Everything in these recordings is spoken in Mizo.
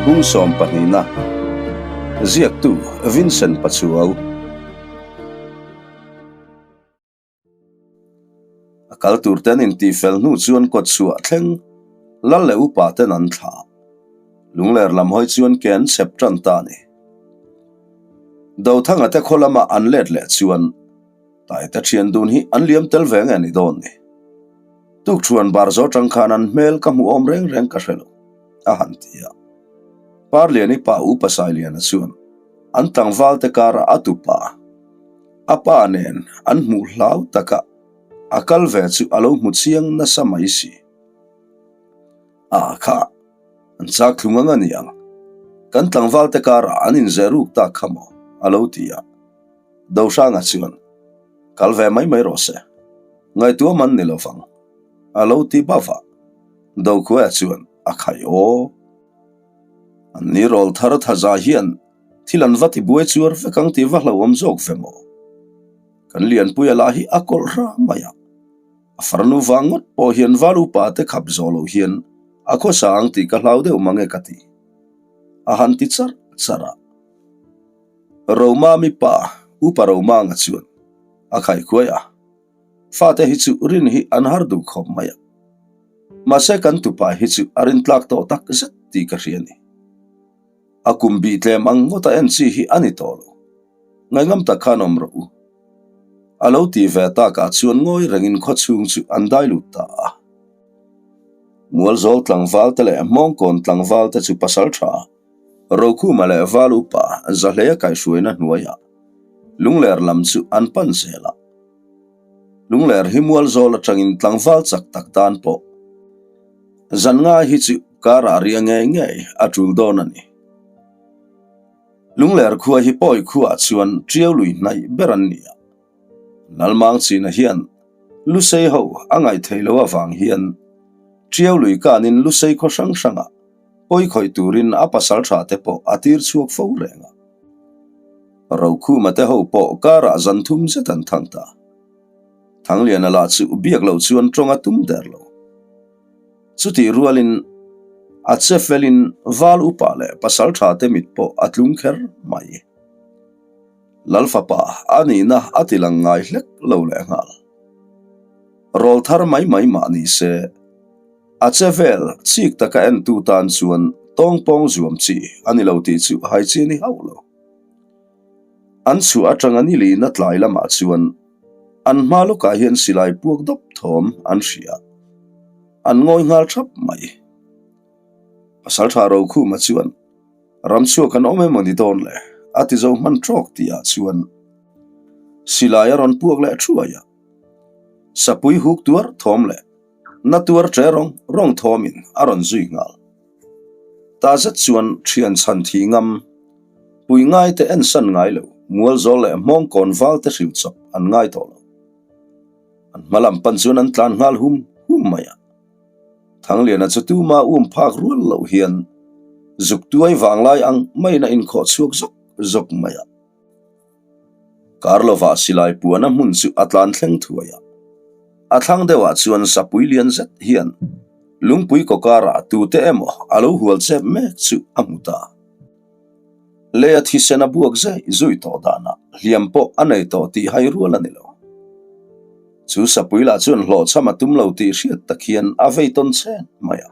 Bung sawmpahnihna, Ziaktu Vincent Pachuau. A kal tur ten intihfel hnu chuan kawtchhuah thleng Lal leh upa ten an thlah. Lungler lam hawi chuan ke an chep tan ta a ni. Dothanga te khaw lama an let leh chuan Taite thian dun hi an liam tel ve nge ni dawn ni. Tukthuan bar zo tang khan an hmel ka hmuh awm reng reng ka hre lo, a han ti a. Parliani pa Upa Sailiana chuan an tlangval te karah a tupa, a pa nen an hmuh hlau taka a kal ve chu a lo hmu chiang nasa mai si. A kha, an chak thlung ang a ni ang. Kan tlangval te karah an inzeh ruk tak kha maw? a lo ti a. Dohranga chuan, Kal ve mai mai rawh se. Ngaihtuah man ni lo vang. A lo ti bauh a. Dokhuaia chuan a khai aw. An ni rawl thar thaza hian thil an va ti buai chuar vek ang tih va hlauhawm zawk ve maw? Kan Lianpuia lah hi a kawlh hra mai a. A farnu vang ngawt pawh hian val upa te khap zawh loh hian a khawsa ang tih ka hlau deuh mang e ka ti. A han ti charh charh a. Romami pa Upa Romanga chuan a khaihkuai a, Fate hi chu rin hi an har duh khawp mai a, mahse kan tupa hi chu a rin tlak tawh tak zet tih ka hria a ni. A kum bih tlem ang ngawta en chi hi a ni tawh lo, ngaihngam tak khan awm rawh u. A lo ti ve takah chuan ngawi rengin khawchhung chu an dai lut ta a. Mualzawl tlangval te leh Hmawngkawn tlangval te chu pasal tha Rokhuma leh Val upa Zahleia kaihhruaina hnuaiah Lungler lam chu an pan zel a. Lungler hi Mualzawl atangin tlangval chak tak tan pawh zan ngai hi chu karah ria ngei ngei a tul dawn a ni. Lungler khua hi pawi khuaah chuan Tiau lui hnaih ber an ni a. Lalmang China hian Lusei ho a ngaihtheih loh avang hian Tiau lui kanin Lusei khaw hrang hrangah pawi khawih turin a pasal tha te pawh a tir chhuak fo reng a. Rokhuma te ho pawh karah zan thum zet an thang ta. Thangliana lah chu biak loh chuan tawng a tum der lo. Chutih rualin a che felin val upa leh pasal tha te mit pawh a tlung kher mai. Lal fapa a nihna a ti lang ngai hlek lo lehnghal. Rawl thar mai mai mah ni se. A che vel chik taka entu tan chuan tawngpawng zuam chi a ni lo tih chu hai chi a ni hauh lo. An chhuah atanga ni lina tlai lamah chuan an hma lawkah hian silai puak dawp thawm an hria. An ngawi nghal thap mai. Pasaltha Rokhuma chuan ramchhuak an awm emaw ni dawn le a ti zo hman tawk tihah chuan silai a rawn puak leh thuai a. Sapui huk tuar thawm leh Na tuar ṭe rawng rawng thawmin a rawn zui nghal. Ta zet chuan ṭhian chhan thi ngam, pui ngai te en san ngai lo, mual zawl leh hmawng kawn val te hrilh chawp an ngai tawh lo. An hma lam pan chuan an tlan nghal hum hum mai a. Thangliana chu tuma um phak rual loh hian zuk tuai vanglai ang maiin a inkhawh chhuak zawk zawk mai a. Karlova silai puana hmun chu a tlan thleng thuai a. A thlang deuhah chuan sapui lian zet hian lungpui kaw karah tute emaw a lo hual chep mek chu a hmu ta. Lei a thisen a buak zai zui tawh danah hliam pawh a nei tawh tih hai rual a ni lo. Chu sapui lah chuan hlawhchham a tum lo tih hriat tak hian a vei tawn chen mai a.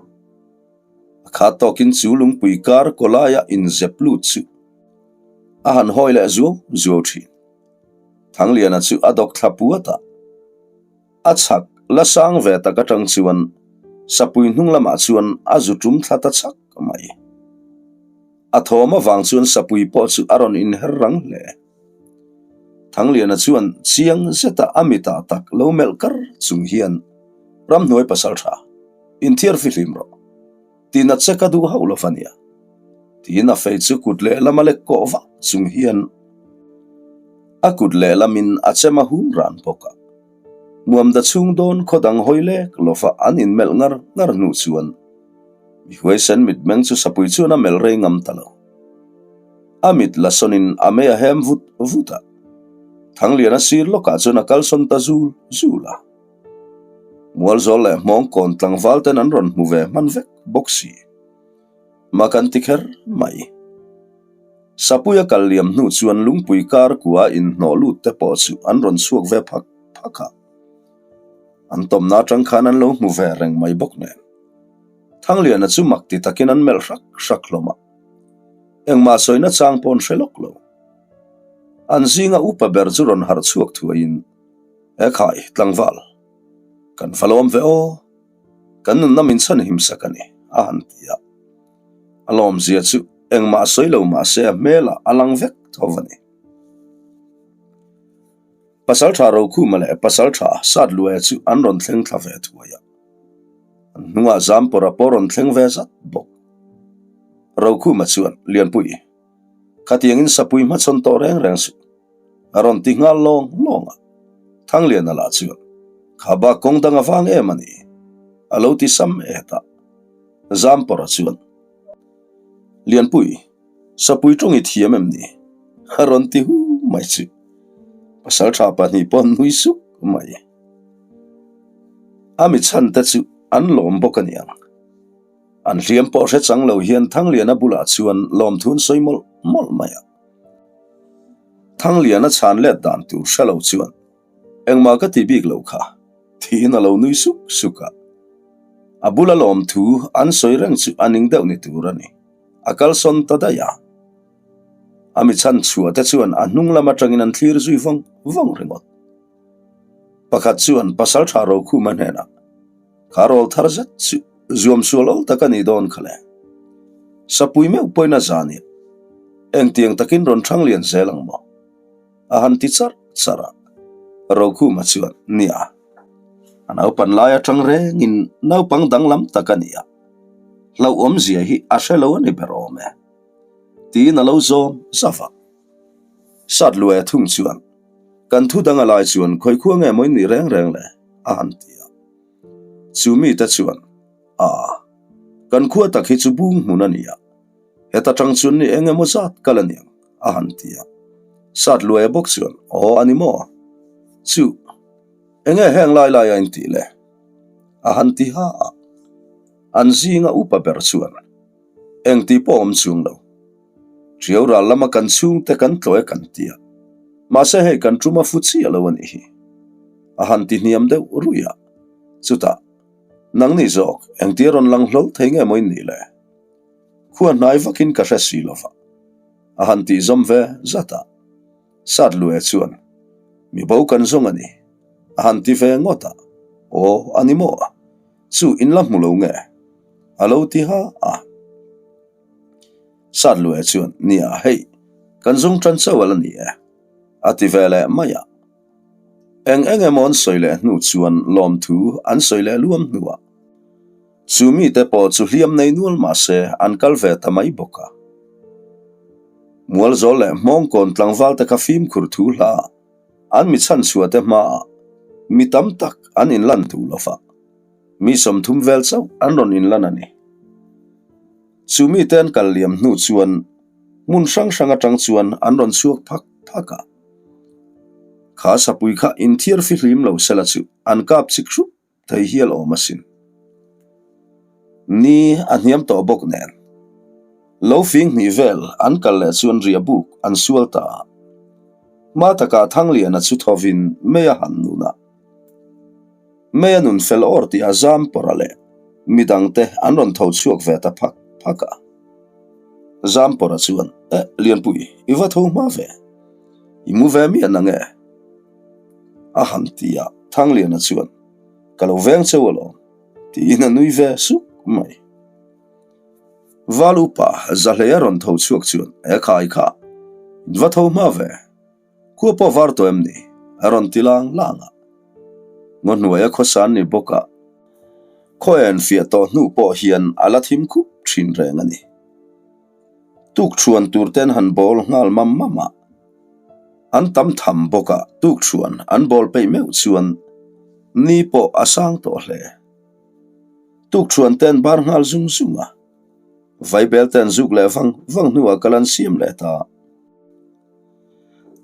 A khat tawkin chu lungpui kar kaw laia inzep lut chu A han hawi leh zuau zuau thin. Thangliana chu a dawk thla puat a. A chhak la sang ve tak atang chuan sapui hnung lamah chuan a zu tum thla ta chhak mai. A thawm avang chuan sapui pawh chu a rawn inher rang hle. Thangliana chuan chiang zeta a mitah tak lo melh kar chung hian ramhnuai pasal tha inthiar fihlim rawh. Tina che ka duh hauh lo va nia. Tiin a fei chu kut lehlam a lek kawh vah chung hian a kut lehlamin a chem a hum ran bawk a. Muamda chhung dawn khaw dang hawi lek lova an inmelh ngar ngar hnu chuan mi huaisen mitmeng chu sapui chuan a melh rei ngam ta lo. A mit la sawnin a mei a hem vut vut a. Thangliana sir lawkah chuan a kalsawn ta zul zul a. Mualzawl leh Hmawngkawn tlangval ten an rawn hmu ve hman vek bawk si. Mak an ti kher mai. Sapui a kal liam hnu chuan lungpui kar kua inhnawh lut te pawh chu an rawn chhuak ve phak phak a. An tawmna atang khan an lo hmu ve reng mai bawk nen. Thangliana chu mak ti takin an melh hrak hrak hlawm a. Engmah sawina chang pawh an hre lawk lo. An zinga upa ber chu rawn harh chhuak thuaiin, Ekhai, tlangval, kan va lawm ve aw. Kan nunna min chhan him sak a ni, a han ti a. A lawmzia chu engmah sawi lo mah se a hmelah a lang vek tho a ni. Pasaltha Rokhuma leh Pasaltha Satluaia chu an rawn thleng thla ve thuai a. An hnungah Zampawra pawh rawn thleng ve zat bawk. Rokhuma chuan, Lianpui, khatiangin sapui hmachhawn tawh reng reng suh. A rawn ti nghal lawng lawng a. Thangliana lah chuan, Kha bak kawng dang a vang em a ni, a lo ti sam et a. Zampawra chuan, Lianpui, sapui tawng i thiam em ni? A rawn ti hu mai chu. Pasaltha pahnih pawh an nui suk mai. A mi chhan te chu an lawm bawk a niang. An hliam pawh hre chang lo hian Thangliana bulah chuan lawmthu an sawi mawlh mawlh mai a. Thangliana chhan let dan tur hre lo chuan engmah ka ti bik lo kha tiin a lo nui suk suk a. A bula lawmthu an sawi reng chu a ning deuh ni tur a ni. A kalsawn ta daih a. A mi chhan chhuah te chuan a hnung lam atangin an thlir zui vawng vawng ringawt. Pakhat chuan Pasaltha Rokhuma hnenah, Kha rawl thar zet chu zuam sual awl tak a nih dawn kha le. Sapui meuh pawhin a zan i, Engtiang takin rawn thang lian zel ang maw? A han ti charh charh a. Rokhuma chuan, Nia, a naupan lai atang rengin naupang danglam tak a ni a, hlauhawmzia hi a hre lo a ni ber awm e, tiin a lo zawm zauh a. Satluaia thung chuan, Kan thu dang a lai chuan khawikhua nge maw in nih reng reng le? a han ti a. Chu mite chuan, A, kan khua tak hi chu bung hmun a ni a, heta tang chuan ni eng emaw zat kal a niang, a han ti a. Satluaia bawk chuan, Aw, a ni maw? Chu, enge heng lai lai a intih le? A han ti ha a. An zinga upa ber chuan, Engti pawh awm chung lo. Ṭiau ral lama kan chhungte kan tlawi a kan ti a, mahse hei kan ṭum a fu chiah lo a nih hi. A han ti hniam deuh ruih a, chutah, Nangni zawk, engtia rawn lang hlawl thei nge maw in nih le? Khua hnai vakin ka hre si lova, a han tih zawm ve zat a. Sat Lue chuan, Mi bo kan zawng a ni, a han ti ve ngawt a. Aw, a ni maw? Chu in la hmu lo nge? A lo ti ha a. Sat Lue chuan, Nia, hei, kan zawng tan chauh a la ni e, a ti ve leh mai a. Eng eng emaw an sawi leh hnu chuan lawmthu an sawi leh luam hnuah chu mite pawh chu hliam nei nual mah se an kal ve ta mai bawk a. Mualzawl leh Hmawngkawn tlangval te kha fimkhur thu hla ah an mi chhanchhuah te hmaah mi tam tak an inlan duh lo va, mi 30 vel chauh an rawn inlan a ni. Chu mite an kal liam hnu chuan hmun hrang hrang atang chuan an rawn chhuak phak phak a. Kha sapui kha inthiar fihlim lo sela chu an kap chik hrup thei hial awm asin. Ni a hniam tawh bawk nen. Lo fing hnih vel an kal leh chuan riah buk an sual ta a. Hma takah Thangliana chu thovin mei a han nun a. Mei a nun fel awr tih a zam pawrh a leh midangte an rawn tho chhuak ve ta phak phak a. Zam pawrh a chuan, Eh, Lianpui, i va tho hma ve. I mu ve miah na nge? A han ti a, Thangliana chuan, Ka lo veng cheu alawm, tiin a nui ve suk mai. Val upa Zahlei a rawn tho chhuak chuan, Eh khai kha, in va tho hma ve. Khua pawh var tawh em ni? A rawn ti lang lang a. Ngaw hnuaia khawsa an ni bawk a, khaw en fiah tawh hnu pawh hian a la thim khup thin reng a ni. Tukṭhuan tur ten han bawl nghal mam mam a, an tam tham bawk a, tukṭhuan an bawl peih meuh chuan ni pawh a sang tawh hle. Tukṭhuan te an bar nghal zung zung a, vaibel te an zuk leh vang vang hnuah kal an siam leh ta.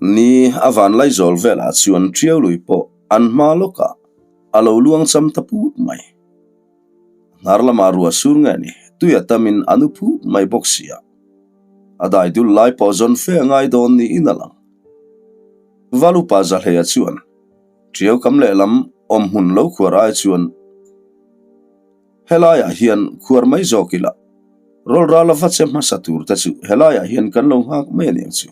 Ni a van laizawl velah chuan Ṭiau lui pawh an hma lawkah a lo luang cham ta put mai. Hnar lamah ruah sur nge ni? Tui a tamin a nu phut mai bawk si a, a dai dul lai pawh zawn fe a ngai dawn niin a lang. Valupa Zahleia chuan Ṭiau kam lehlam awm hmun lo khuar ai chuan helaiah hian khuar mai zawk ila, rawlral a va che hmasa tur te chu helaiah hian kan lo nghak mai a niang chu.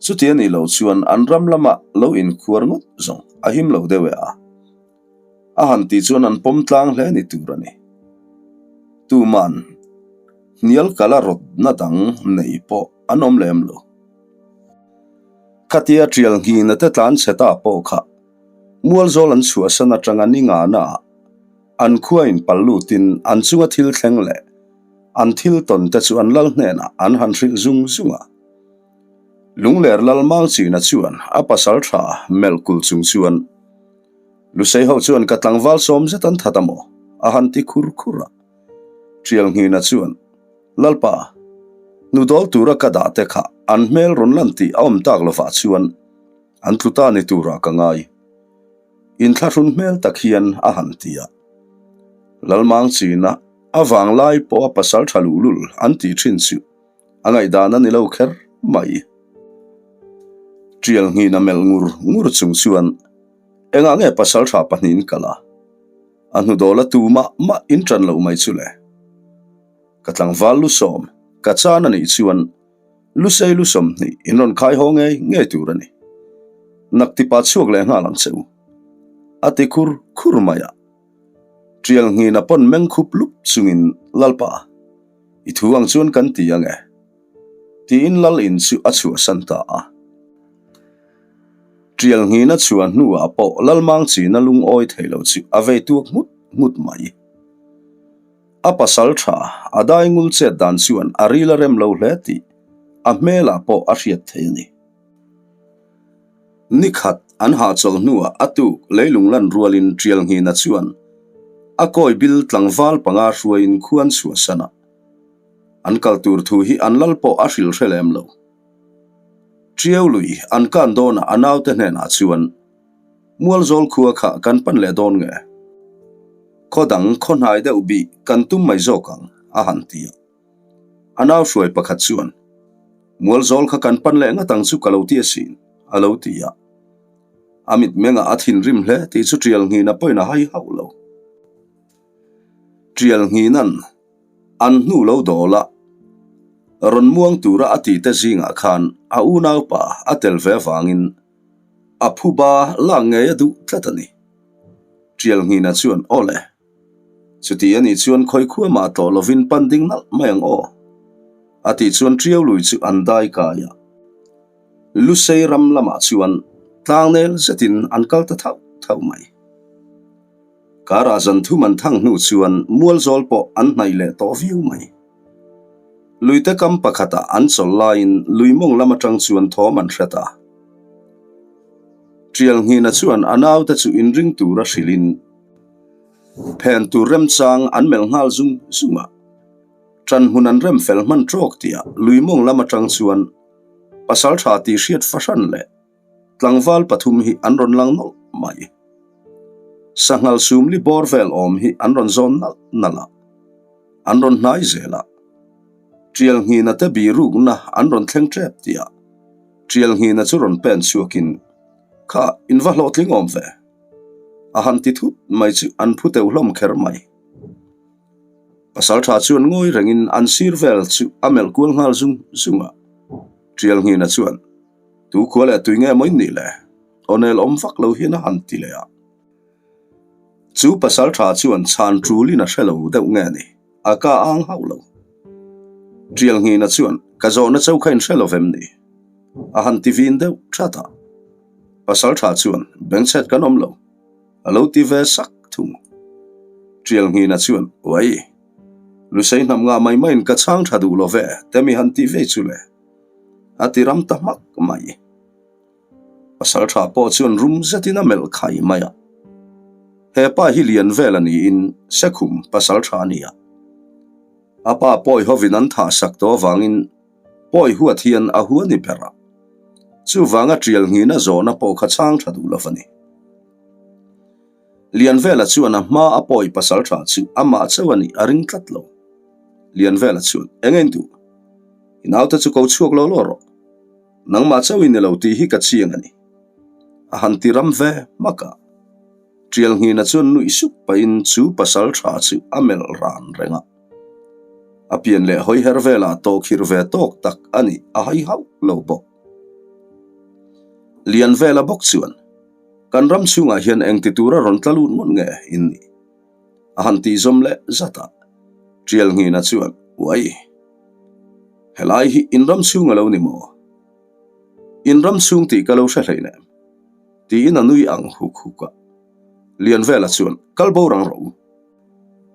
Chuti a nih loh chuan an ram lamah lo inkhuar ngawt zawng a him lo deuh e a. A han tih chuan an pawm tlang hle ni tur a ni. Tuman hnial kala rawtna dang nei pawh an awm lem lo. Khatia tial nghina te tlan chhe ta pawh kha Mualzawl an chhuahsan atanga ni ngana ah an khua in pal lutin an chunga thil thleng leh an thil tawn te chu an lal hnenah an han hrilh zung zung a. Lungler lal Mangchina chuan a pasal tha melh kul chung chuan Lusei ho chuan ka tlangval sawm zet an that a maw? a han ti khur khur a. Tial Nghina chuan, Lalpa, nu dawl tura ka dah te kha an hmel rawn lan tih a awm tak lovah chuan an tlu ta ni turah ka ngai. Inthlahrun hmel tak hian a han ti a. Lalmangchina a vanglai pawh a pasal tha luhlul an tih thin chu A ngaihdan a ni lo kher mai. Tial nghina melh ngur ngur chung chuan engah nge pasal tha pahnihin kal a, a hnudawl a tu mah mah in tan loh mai chu le. Ka tlangval lusawm ka chan a nih chuan lusei lusawm hnih in rawn khai haw ngei ngei tur a ni. Naktipa chhuak leh nghal ang che u. A ti khur khur mai a. Tial nghina pawn meng khup lup chungin Lalpa I thu ang chuan kan ti ang e, tiin Lal in chu a chhuahsan ta a. Tial nghina chhuah hnuah pawh Lalmang china lungawi thei lo chu a vei tuak nghut nghut mai. A pasal tha a dai ngul chet dan chuan a ril a rem lo hle tih a hmelah pawh a hriat thei a ni. Ni khat an hahchawlh hnuah a tuk leilung lan rualin Tial Nghina chuan a kawi bil tlangval panga hruaiin khuan chhuahsan a. An kal tur thu hi an lal pawh a hrilh hre lem lo. Tiau lui an kan dawnah a naute hnenah chuan, Mualzawl khua kha kan pan leh dawn nge? Khaw dang khaw hnai deuh bih kan tum mai zawk ang, a han ti a. A nau hruai pakhat chuan, Mualzawl kha kan pan leh ngat ang chu ka lo ti asin, a lo ti a. A mitmengah a thinrim hle tih chu Tial Nghina pawhin a hai hauh lo. Tial Nghina'n an hnu lo dawl a, rawn muang tura a tihte zingah khan a unaupa a tel ve avangin a phuba lak ngei a duh tlat a ni. Tial Nghina chuan, Aw le. Chuti a nih chuan khawi khua mah tawh lovin pan ding nalh mai ang aw. A tih chuan Ṭiau lui chu an dai kai a. Lusei ram lamah chuan tlangnel zetin an kal ta thauh thauh mai. Karah zan thum an thang hnu chuan Mualzawl pawh an hnaih leh tawh viau mai. Luite kam pakhatah an chawlh laiin lui mawng lam atang chuan thawm an hre ta. Ṭial Nghina chuan a naute chu inring tura hrilhin, Phen tur remchang an melh nghal zung zung a, ṭan hmun an rem fel hman ṭawk tih ah lui mawng lam aṭang chuan pasal ṭha tih hriat fahran leh tlangval pathum hi an rawn lang nawlh mai. Sanghal sumli bawr vel awm hi an rawn zawn nalh nalh a, an rawn hnai zel a, Ṭial Nghina te birukna an rawn thleng ṭep tih ah Ṭial Nghina chu rawn pen chhuakin, Kha, in va hlawhtling awm ve. A han ti thut mai chu an phu teuh hlawm kher mai. Pasal tha chuan ngawi rengin an sir vel chu a melh kual nghal zung zung a. Tial Nghina chuan, Tu khua leh tui nge maw in nih le? Awnel awm vak lo hian a han ti leh a. Chu pasal tha chuan chhan tulin a hre lo deuh nge ni, a ka ang hauh lo. Tial Nghina chuan, Ka zawhna cho kha in hre lo vem ni? A han ti vin deuh that a. Pasal tha chuan bengchhet kan awm lo, a lo ti ve sak thung. Tial Nghina chuan, Uai, Lusei hnam ngah mai maiin ka chhang tha duh lo ve, te mi han tih vei chu le, a ti ram ta hmak mai. Pasal tha pawh chuan rum zetin a melh khai mai a. He pa hi lian vel a niin Sekhum pasal tha a ni a. A pa pawi hovin an thah sak tawh avangin Pawi huat hian a hua ni ber a, chuvanga tial nghina zawhna pawh kha chhang tha duh lo a ni. Lianvela chuan a hma a pawi pasal tha chu amah chauh a nih a ring tlat lo. Lianvela chuan, Eng a induh? I naute chu ko chhuak law law rawh. Nangmah chauh i ni lo tih hi ka chiang a ni. A han ti ram ve hmak a. Ṭialnghina chuan nuih sup pahin chu pasal ṭha chu a melh ran reng a. A pian leh hawi her velah tawhkhirh ve tawk tak a nih a hai hauh lo bawk. Lianvela bawk chuan, Kan ram chhungah hian engti tura rawn tla lut ngawt nge in nih? A han tih zawm leh zat a. Ṭialnghina chuan, Uai! Helai hi in ram chhung a lo ni maw? In ram chhung tih ka lo hre hleinem. Tiin a nui ang huk huk a. Lianvela chuan, Kal bo rang rawh u.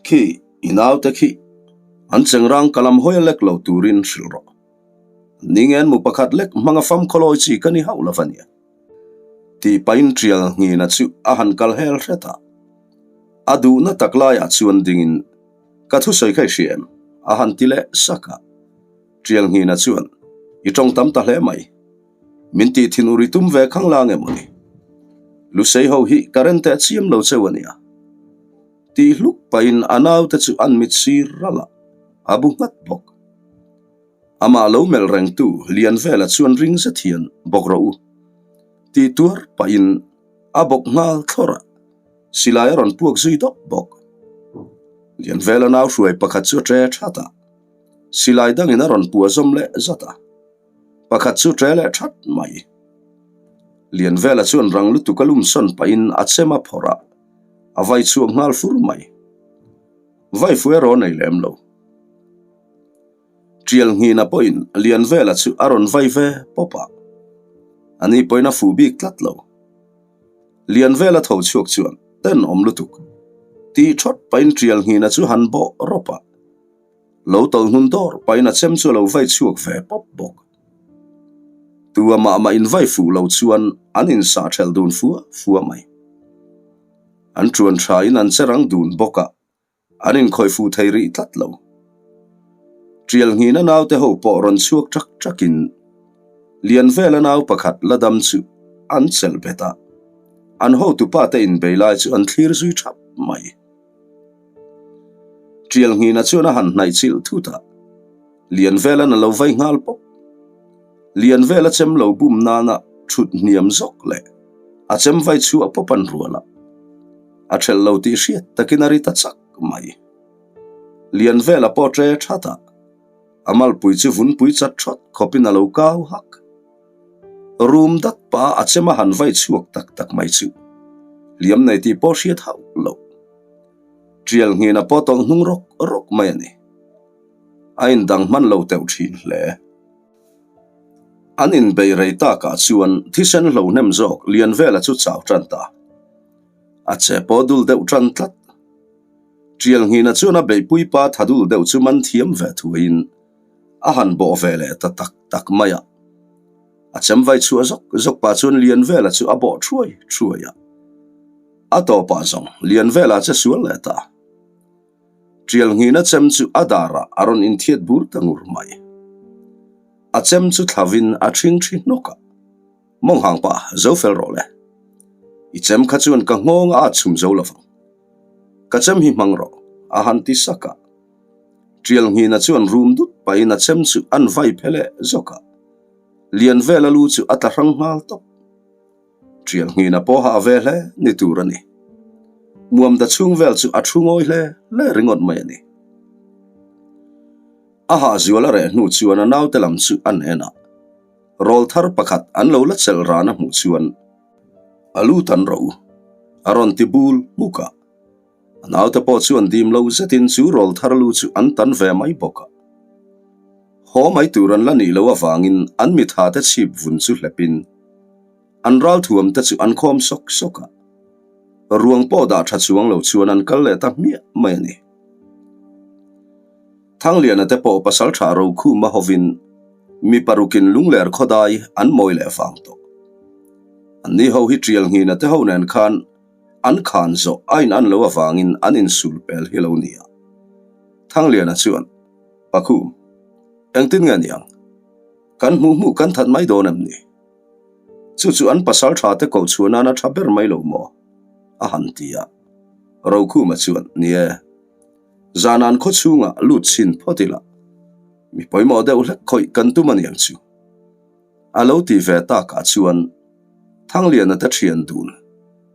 Khi, i naute khi, an chengrang ka lam hawi a lek lo turin hrilh rawh. Ni ngen mu pakhat lek hmanga fam khawlawi chi ka ni hauh lo va nia. Tih pahin ṭial nghina chu a han kal hel hret a. A duhna tak laiah chuan dingin, Ka thusawi kha i hria em? a han ti leh sak a. Ṭial nghina chuan, I ṭawng tam ta hle mai. Min tih thin ur i tum ve khang la nge mawni? Lusei ho hi ka rente a chiam lo cheu a nia. Tih hluk pahin a naute chu an mit sir ralh a, a bu nghat bawk. Amah lo melh rengtu Lianvela chuan ring zet hian bawk rawh u tih tuar pahin a bawk nghal thlawr a, silai a rawn puak zui dawp bawk. Lianvela nau hruai pakhat chu a ṭe ṭhat a, silai dangin a rawn puah zawm leh zat a. Pakhat chu ṭe leh ṭhat mai. Lianvela chuan rang lutuk a lum sawn pahin a chem a phawrh a, a vai chhuak nghal fur mai. Vai fu erawh a nei lem lo. Ṭial nghina pawhin Lianvela chu a rawn vai ve pawp a, ani pawhin a fuh bik tlat lo. Lianvela tho chhuak chuan tenawm lutuk tih ṭhawt pahin ṭial nghina chu han bawh rawp a. Lo tawlh hnun dawr pahin a chem chu a lo vai chhuak ve pawp bawk. Tu a mah mah in vai fuh lo chuan an in sah thelh dun fua fua mai. An tuan tha in an che rang dun bawk a, an in khawih fuh thei rih tlat lo. Tial nghina naute ho pawh rawn chhuak ṭak ṭak in Lianvela nau pakhat la dam chu an chelh bet a, an hotupa te inbei lai chu an thlir zui ṭhap mai. Ṭial nghina chuan a han hnaih chilh thut a, Lianvela'n a lo vai nghal pawp. Lianvela chem lo bum nana ṭhut hniam zawk leh a chem vai chhuah pawp an rual a, a ṭhelh lo tih hriat takin a ri ta chak mai. Lianvela pawh ṭe ṭhat a, a malpui chu vunpui chat ṭhawt khawpin a lo kau hak. Room dat pa a chem a han vai chhuak tak tak mai chu hliam nei tih pawh hriat hauh lo. Ṭial nghina pawh tawlh hnung rawk rawk mai a ni. A indang hman lo teuh ṭhin hle. An inbeih rei takah chuan thisen hlo hnem zawk Lianvela chu chau ṭan ta. A che pawh dul deuh ṭan tlat. Ṭial nghina chuan a beihpui pa tha dul deuh chu man thiam ve thuaiin a han bawh ve leh ta tak tak mai a. A chem vai chhuah zawk zawk pah chuan Lianvela chu a bawh thuai thuai a. A tawpah zawng Lianvela che sual leh ta. Ṭial nghina chem chu a darah a rawn inthiat bur ta ngur mai. A chem chu thlavin a ṭhing ṭhi hnawk a. Mawnghang pa, zo fel rawh le. I chem kha chuan ka nghawng a at chhum zo lovang. Ka chem hi hmang rawh, a han ti sak a. Ṭial nghina chuan rum dut pahin a chem chu an vai phe leh zawk a. Lianvela lu chu a tla hrang nghal tawp. Ṭial nghina pawha a ve hle ni tur a ni. Muamda chhung vel chu a thu ngawi hle hle ringawt mai a ni. A hahzual a reh hnu chuan a naute lam chu an en a. Rawlthar pakhat an lo la chelh ran a hmuh chuan a lu tan rawh u, a rawn ti bul hmuk a. A naute pawh chuan dim lo zetin chu rawlthar lu chu an tan ve mai bawk a. Haw mai tur an la nih loh avangin an mitha te chhip vun chu hlepin an ralthuam te chu an khawm sawk sawk a. Ruang pawh dah tha chuang lo chuan an kal leh ta hmiah mai a ni. Thangliana te pawh pasaltha Rokhuma hovin mi parukin lungler khawdai an mawi leh vang tawh. Anni ho hi Tial Nghina te ho nen khan an khan zawh a in an lo avangin an insul pel hi lo nia. Thangliana chuan, Pakhum, engtin nge niang? Kan hmuh hmuh kan that mai dawn em ni? Chu chu an pasal tha te koh chhuah nana tha ber mai lo maw? a han ti a. Rokhuma chuan, Ni e. Zanan khaw chhungah lut chhin phawt ila, mi pawimawh deuh hlek khawih kan tum aniang chu. A lo ti ve takah chuan Thangliana te thian dun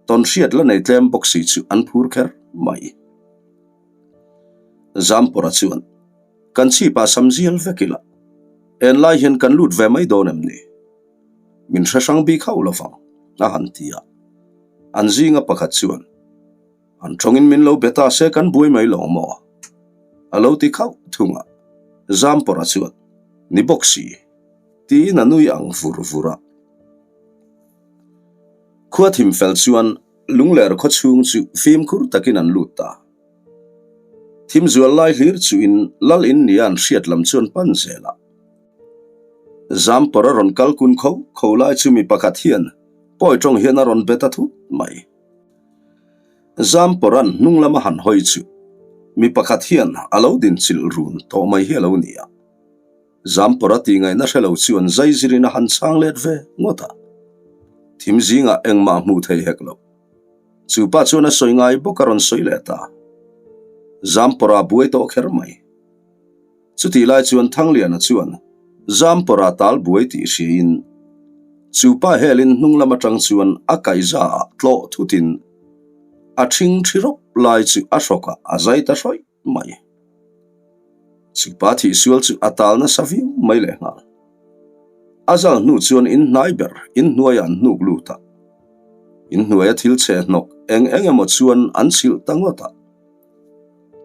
tawn hriat la nei tlem bawk si chu an phur kher mai. Zampawra chuan, Kan chhipah sam zial vek ila, enlai hian kan lut ve mai dawn em ni? Min hre hrang bik hauh lovang, a han ti a. An zinga pakhat chuan, An tawngin min lo be ta se kan buai mai lo maw? A lo ti khauh thung a. Zampawra chuan, Ni bawk si, tiin a nui ang vur vur a. Khua thim fel chuan Lungler khaw chhung chu fimkhur takin an lut ta. Thim zual lai hlir chuin Lal in nia an hriat lam chuan pan zel a. Zampawr a rawn kal kun kho kho lai chu mi pakhat hian pawi tawng hian a rawn bet a thut mai. Zampawra'n hnung lama han hawi chu mi pakhat hian a lo din chilh run tawh mai hi a lo ni a. Zampawra tih ngaihna hre lo chuan zai zirin a han chhang let ve ngawt a. Thim zingah engmah hmuh thei hek lo. Chu pa chuan a sawi ngai bawk a rawn sawi leh ta. Zampawra buai tawh kher mai. Chutih lai chuan Thangliana chuan Zampawra tal buai tih hriain chu pa helin hnung lam atang chuan a kaihza ah tlawh thutin a thing thi rawp lai chu a hrawkah a zai ta hrawih mai. Chu pa thih sual chu a tal nasa viau mai lehnghal. A zal hnu chuan in hnai ber in hnuaiah an hnuk lut a. In hnuaia thil chhe hnawk eng eng emaw chuan an chhilh ta ngawt a.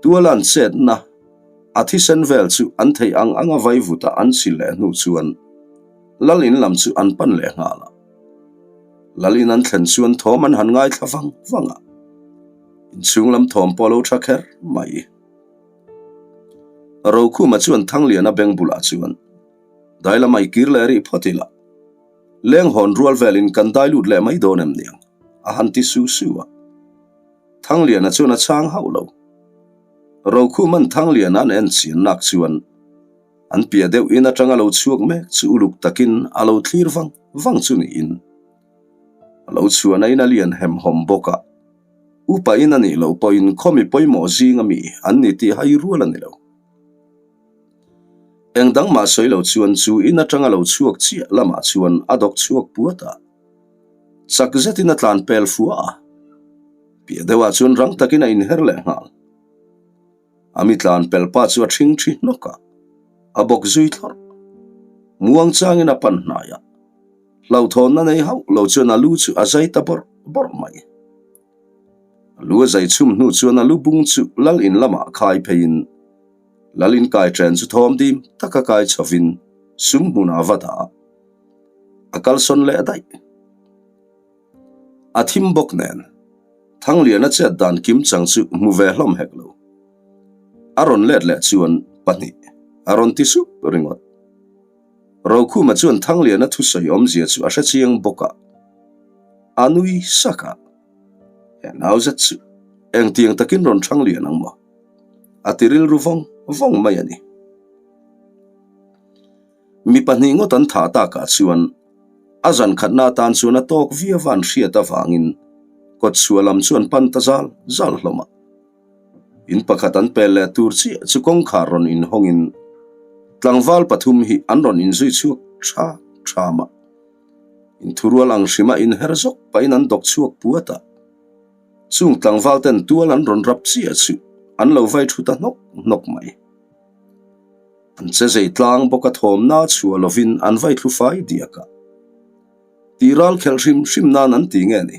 Tuala an chetna a thisen vel chu an theih ang anga vai vuta an chhil leh hnu chuan Lal in lam chu an pan leh nghal a. Lal in an thlen chuan thawm an han ngaithla vang vang a. Inchhung lam thawm pawh a lo tha kher mai. Rokhuma chuan Thangliana beng bulah chuan dai lamah i kir leh rih phawt ila, leng hawn rual velin kan dai lut leh mai dawn em niang a han ti su su a. Thangliana chuan a chhang hauh lo. Rokhuman Thangliana an en chian nak chuan an piah deuh in atanga lo chhuak mek chu uluk takin a lo thlir vang vang chu niin a lo chhuahna in a lian hemhawm bawk a. Upa in a nih loh pawhin khawmi pawimawh zinga mi an ni tih hai rual a ni lo. Eng dang mah sawi lo chuan chu in atanga lo chhuak chiah lamah chuan a dawk chhuak puat a. Chak zetin a tlan pel fua a, piah deuhah chuan rang takin a inher leh nghal. A mi tlan pel pa chu a ṭhing ṭhi hnawk a, a bawk zui thlawrh. Muang changin a pan hnai a, hlauhthawnna nei hauh lo chuan a lu chu a zai ta bawrh bawrh mai. A lu a zai chhum hnu chuan a lu bung chu lal in lamah khai pheiin lal in kai ṭen chu thawm dim taka kai chhovin sum hmunah a va dah a. A kalsawn leh daih. A thim bawk nen Thangliana chet dan kim chang chu hmu ve hlawm hek lo. A rawn let leh chuan pahnih a rawn ti sup ringawt. Rokhuma chuan Thangliana thusawi awmzia chu a hre chiang bawk a, a nui sak a. He nau zet chu engtiang takin rawn Thanglian ang maw? A ti rilru vawng vawng mai a ni. Mi pahnih ngawt an thah takah chuan a zan khatna atan chuan a tawk viau a an hriat avangin kawtchhuah lam chu an pan ta zal zal hlawm a. In pakhat an pel leh tur chiah chu kawngkhar rawn inhawngin tlangval pathum hi an rawn inzui chhuak tha tham a. Inthurual ang hrima inher zawk pahin an dawk chhuak puat a. Chung tlangval ten tual an rawn rap chiah chu an lo vai thu ta hnawk hnawk mai. An che zei tlang bawk a thawmna chhuah lovin an vai thlu fai diak a. Tih ral khelh hrim hrim nan an ti nge ni?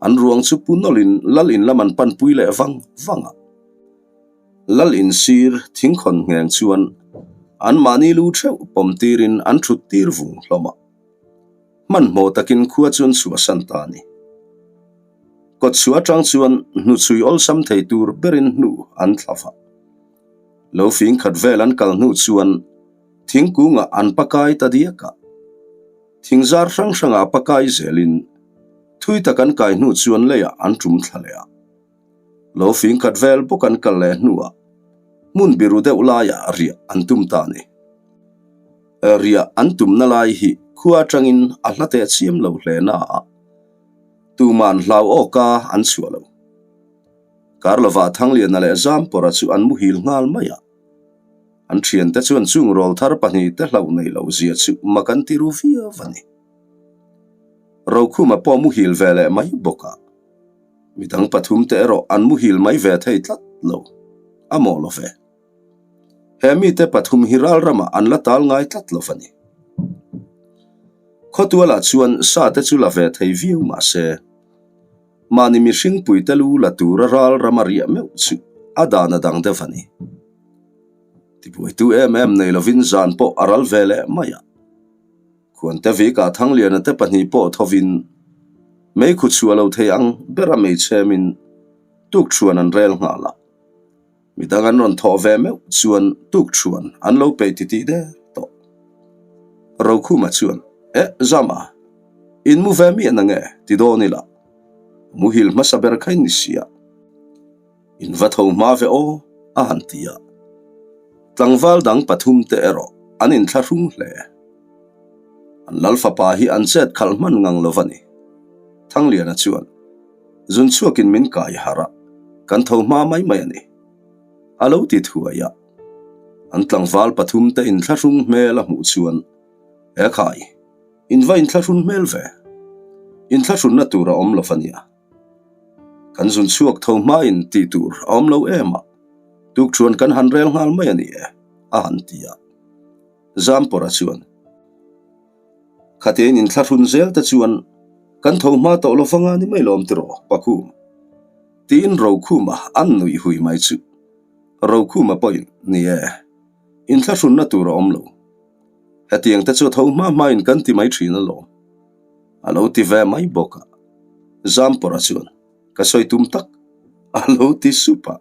An ruang chu pu nawlhin lal in lam an panpui leh vang vang a. Lal in sir thingkhawn ngheng chuan anmahni lu theuh pawm tirin an thut tir vung hlawm a. Hmanhmawh takin khua chu an chhuahsan ta a ni. Kawtchhuah atang chuan hnuchhui awlsam thei tur berin hnu an thla vah. Lo fing khat vel an kal hnu chuan thingkungah an pakai ta diak a. Thingzar hrang hrangah pakai zelin thui tak an kai hnu chuan leiah an tum thla leh a. Lo fing khat vel bawk an kal leh hnuah hmun biru deuh laiah riah an tum ta a ni. Riah an tumna lai hi khua atangin a hla teh chiam lo hle na a, tuman hlau awka an chhuah lo. Karlova Thangliana leh Zampawra chu an muhil nghal mai a. An thiante chuan chung rawlthar pahnihte hlauh nei lo zia chu mak an ti ru viau a ni. Rokhuma pawh muhil ve leh mai bawk a. Midang pathumte erawh an muhil mai ve thei tlat lo. A mawh lo ve. He mite pathum hi ral ramah an la tal ngai tlat lo a ni. Khawtualah chuan sa te chu la ve thei viau mah se, mahni mihring puite lu la tura ral rama riah meuh chu a dan a dang deuh a ni. Tibuaitu em em nei lovin zan pawh a ral ve leh mai a. Khuante Vika Thangliana te pahnih pawh thovin meikhu chhuah lo thei ang bera meichhemin tukṭhuan an rel nghal a. Midang an rawn thawh ve meuh chuan tukṭhuan an lo peih titih der tawh. Rokhuma chuan, Eh, Zama, in mu ve miah nange ti dawn ila, muhil hmasa ber kha in ni sia. In va tho hma ve aw, a han ti a. Tlangval dang pathum te erawh an inthlahrung hle. An lal fapa hi an chet khalh hman ngang lo va ni. Thangliana chuan, Zun chhuakin min kai harh a, kan tho hma mai mai a ni. A lo ti thuai a. An tlangval pathum te inthlahrung hmel a hmuh chuan, He khai, in va inthlahrun hmel ve. Inthlahrunna tur a awm lo va nia. Kan zun chhuak tho hmain tih tur a awm lo em a, tukṭhuan kan han rel nghal mai a ni e, a han ti a. Zampawra chuan, Khatein inthlahrun zel te chuan kan tho hma tawh lo vanga ni mai lawm tiraw, Pakhum? tiin Rokhuma an nuih hui mai chu. Rokhuma pawhin, Ni e, inthlahrunna tur a awm lo. Hetiang te chu a tho hma hmain kan ti mai thin alawm. A lo ti ve mai bawk a. Zampawra chuan, Ka sawi tum tak, a lo ti sup a,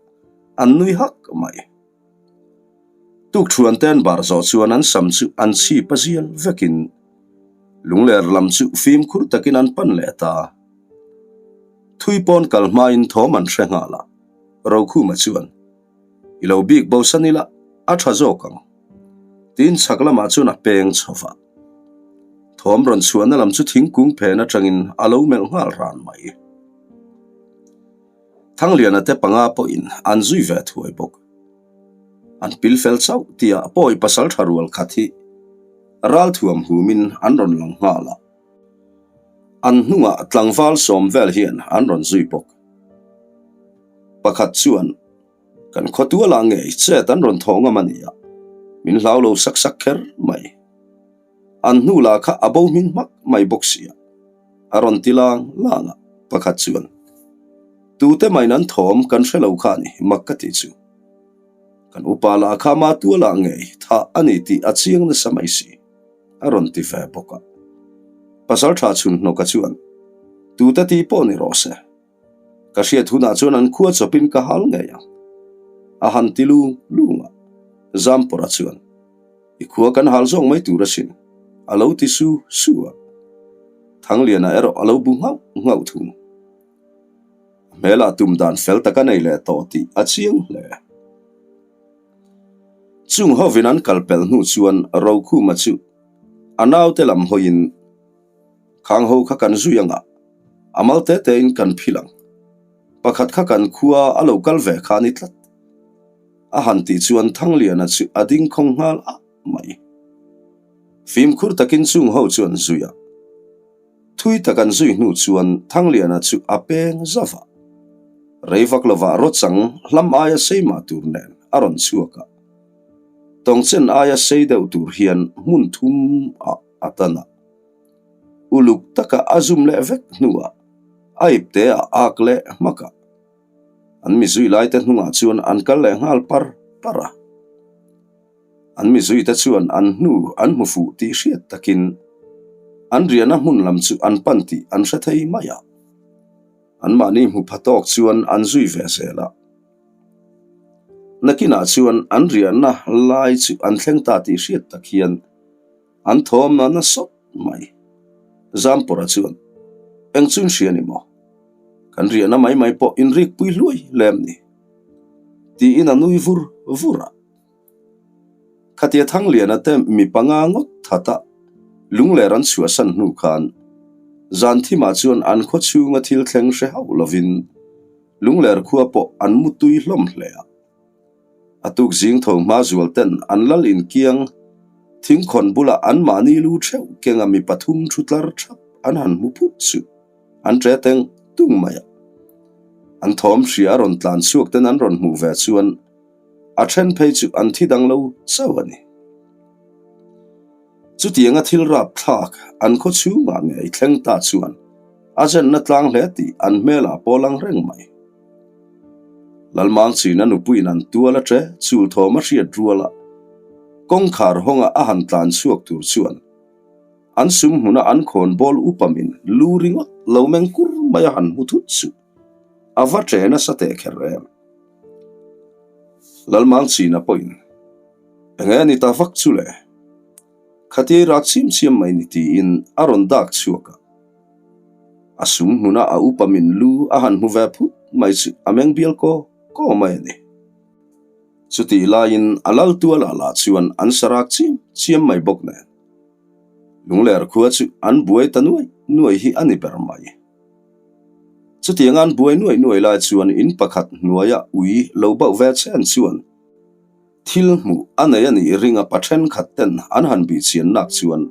an nui hak mai. Tukṭhuan te an bar zawh chuan an sam chu an chhip a zial vekin lungler lam chu fimkhur takin an pan leh ta. Thui pawn kal hmain thawm an hre nghal a, Rokhuma chuan, I lo bik bosan ila a tha zawk ang. Tiin chhak lamah chuan a peng chho va. Thawm rawn chhuahna lam chu thingkung phen atangin a lo melh nghal ran mai. Thangliana te panga pawhin an zui ve thuai bawk. An pil fel chauh tia pawi pasal tha rual khat hi ralthuam humin an rawn lang nghal a. An hnungah tlangval sawm vel hian an rawn zui bawk. Pakhat chuan, Kan khawtualah ngei chet an rawn thawh ngam a nia, min hlau lo sak sak kher mai. An hnu lah kha a bo hming hmak mai bawk sia, a rawn ti lang lang a, pakhat chuan, Tute maiin an thawm kan hre lo kha a ni, mak ka ti chu. Kan upa lah kha ma tualah ngei thah a ni tih a chiang nasa mai si, a rawn ti ve bawk a. Pasal tha chhun hnawka chuan, Tute tih pawh ni rawh se. Ka hriat hunah chuan an khua chawpin ka hal ngei ang. A han ti lung lung a, Zampawra chuan, I khua kan hal zawk mai tur asin, a lo ti su su a. Thangliana erawh a lo bu nghauh nghauh thung. A hmelah tum dan fel tak a nei leh tawh tih a chiang hle. Chung hovin an kal pelh hnu chuan Rokhuma chu a naute lam hawiin, Khang ho kha kan zui anga, a mal te tein kan phil ang. Pakhat kha kan khua a lo kal ve kha a ni tlat. A han tih chuan Thangliana chu a ding khawng nghal ah mai. Fimkhur takin chung ho chu an zui a. Thui tak an zui hnu chuan Thangliana chu a peng zauh a. Rei vak lovah rawchang hlam aia sei mah tur nen a rawn chhuak a. Tawngchen aia sei deuh tur hian hmun thum ah a tan a. Uluk taka a zum leh vek hnuah a ipte a ak leh hmak a. An mizui laite hnungah chuan an kal leh nghal par par a. An mizuite chuan an hnu an hmu fuh tih hriat takin an riahna hmun lam chu an pan tih an hre thei mai a. Anmahni hmu pha tawk chuan an zui ve zel a. Nakinah chuan an riahna lai chu an thleng ta tih hriat tak hian An thawm a na sawt mai. Zampawra chuan, Eng chu in hria ni maw? Kan riahna mai mai pawh in rik pui hluai lem ni? Tiin a nui vur vur a. Khatia Thangliana te mi panga ngawt that a lungler an chhuahsan hnu khan Zanthima chuan an khaw chhunga thil thleng hre hauh lovin. Lungler khua pawh an mu tui hlawm hle a. A tuk zing tho hma zual ten an lal inkiang thingkhawn bulah anmahni lu theuh kenga mi pathum thu tlar thap an han hmu phut chu an ṭe teng tung mai a. An thawm hria a rawn tlan chhuak ten an rawn hmuh ve chuan a then phei chu an thi dang lo chauh a ni. Chutianga thil rap thlak an khaw chhungah ngei thleng ta chuan a zenna tlang hle tih an hmelah pawh lang reng mai. Lalmangchina nupuiin an tual a ṭe chul thawm a hriat rual a, kawngkhar hawnga a han tlan chhuak tur chuan an sum hmuna an khawn bawl upa min lu ringawt lo meng kur mai a han hmu thut chu a va ṭe nasa teh kher em. Lalmangchina pawhin eng nge ni ta vak chu le? Khatia i rak chiam chiam mai ni tiin a rawn dak chhuak a. A sum hmuna a upa min lu a han hmu ve phut mai chu a meng bial kaw kaw mai a ni. Chutih laiin a lal tualah lah chuan an sarak chiam chiam mai bawk nen. Lungler khua chu an buai ta nuai nuai hi a ni ber mai. Chutianga an buai nuai nuai lai chuan in pakhat hnuaia ui lo bauh ve chen chuan thil hmuh a nei a nih ringa pa thenkhat ten an han bih chian nak chuan